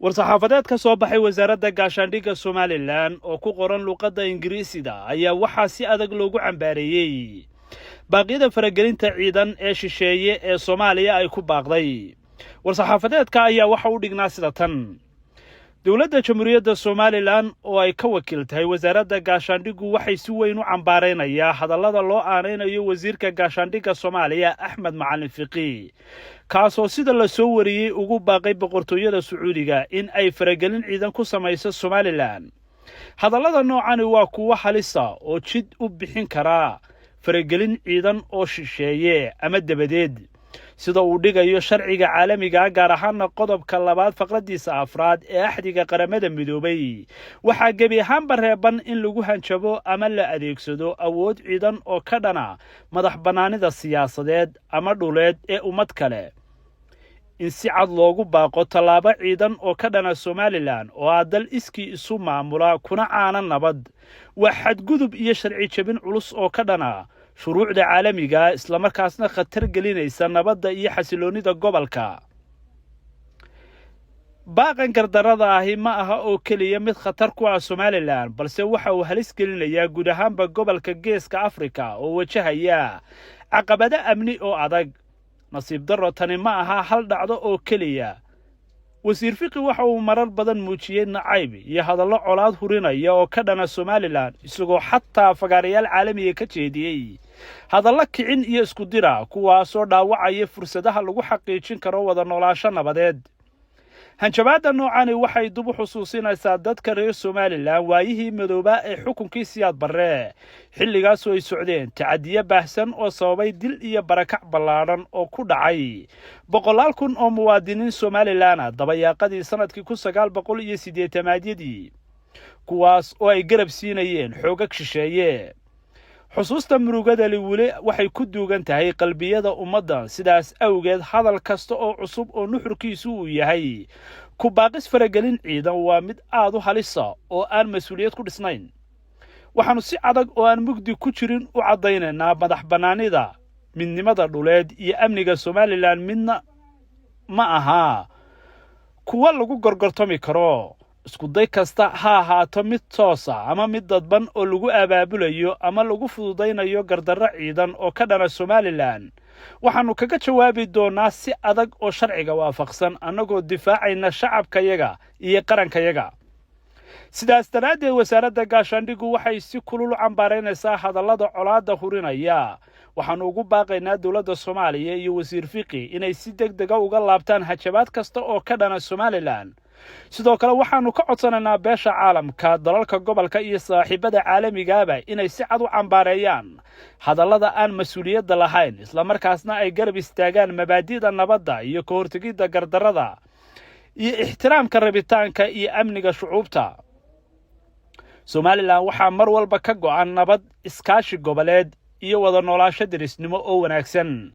War-saxaafadeed ka soo baxay Wasaaradda Gaashaandhigga Somaliland oo ku qoran luuqadda Ingiriisida ayaa waxaa si adag loogu cambaareeyey baaqyada faragelinta ciidan ee shisheeye ee Soomaaliya ay ku baaqday. War-saxaafadeedka ayaa waxa u dhignaa sida tan: Dowladda Jamhuuriyadda Somaliland oo ay ka wakiil tahay Wasaaradda Gaashaandhiggu waxay si weyn u cambaaraynayaa hadallada loo aanaynayo wasiirka gaashaandhigga Soomaaliya, Axmed Macalin Fiqi, kaasoo sida la soo wariyey ugu baaqay Boqortooyada Sacuudiga in ay faragelin ciidan ku samayso Somaliland. Hadallada noocani waa kuwo halisa oo jid u bixin karaa faragelin ciidan oo shisheeye ama dabadeed. Sida uu dhigayo sharciga caalamiga, gaar ahaana qodobka 2aad faqradiisa afraad ee Axdiga Qaramada Midoobay, waxaa gebi ahaanba reeban in lagu hanjabo ama la adeegsado awood ciidan oo ka dhana madax bannaanida siyaasadeed ama dhuleed ee ummad kale. In si cad loogu baaqo tallaabo ciidan oo ka dhana Somaliland, oo ah dal iskii isu maamula kuna caana nabad, waa xadgudub iyo sharci jebin culus oo ka dhana shuruucda caalamiga, islamarkaasna khatar gelinaysa nabadda iyo xasiloonnida gobolka. Baaqan gardarrada ahi ma aha oo keliya mid khatar ku ah Somaliland, balse waxa uu halis gelinayaa guud ahaanba gobolka Geeska Afrika oo wajahaya caqabado amni oo adag. Nasiib darro, tani ma aha hal dhacdo oo keliya. Wasiir Fiqi waxa uu marar badan muujiyey nacayb iyo hadallo colaad hurinaya oo ka dhana Somaliland, isagoo xataa fagaarayaal caalamiga ka jeediyey hadallo kicin iyo isku dira, kuwaasoo dhaawacaya fursadaha lagu xaqiijin karo wada noolaasho nabadeed. Hanjabaadda noocani waxay dib u xusuusinaysaa dadka reer Somaliland waayihii madoobaa ee xukunkii Siyaad Barre, xilligaasoo ay socdeen tacadiyo baahsan oo sababay dil iyo barakac ballaadhan oo ku dhacay boqolaal kun oo muwaadiniin Somaliland ah dabayaaqadii sannadkii 1980-maadyadii, kuwaas oo ay garab siinayeen xoogag shisheeye. Xusuusta murugadali weli waxay ku duugan tahay qalbiyada ummadda. Sidaas awgeed, hadal kasta oo cusub oo nuxurkiisu uu yahay ku baaqis faragelin ciidan waa mid aad u halisa oo aan mas-uuliyad ku dhisnayn. Waxaannu si adag oo aan mugdi ku jirin u caddaynaynaa: madax bannaanida, midnimada dhuleed iyo amniga Somaliland midna ma ahaa kuwo lagu gorgortami karo. Iskuday kasta, ha ahaato mid toosa ama mid dadban, oo lagu abaabulayo ama lagu fududaynayo gardarro ciidan oo ka dhana Somaliland, waxaannu kaga jawaabi doonnaa si adag oo sharciga waafaqsan, annagoo difaacayna shacabkayaga iyo qarankayaga. Sidaas daraaddeed, Wasaaradda Gaashaandhiggu waxay si kulul u cambaaraynaysaa hadallada colaadda hurinaya. Waxaannu ugu baaqaynaa dowladda Soomaaliya iyo wasiir Fiqi inay si deg dega uga laabtaan hanjabaad kasta oo ka dhana Somaliland. Sidoo kale, waxaannu ka codsanaynaa beesha caalamka, dalalka gobolka iyo saaxiibada caalamigaaba inay si cad u cambaareeyaan hadallada aan mas-uuliyadda lahayn, islamarkaasna ay garab istaagaan mabaadi'da nabadda iyo ka hortegidda gardarrada iyo ixtiraamka rabitaanka iyo amniga shucuubta. Somaliland waxaa mar walba ka go'an nabad, iskaashi goboleed iyo wada noolaasho derisnimo oo wanaagsan.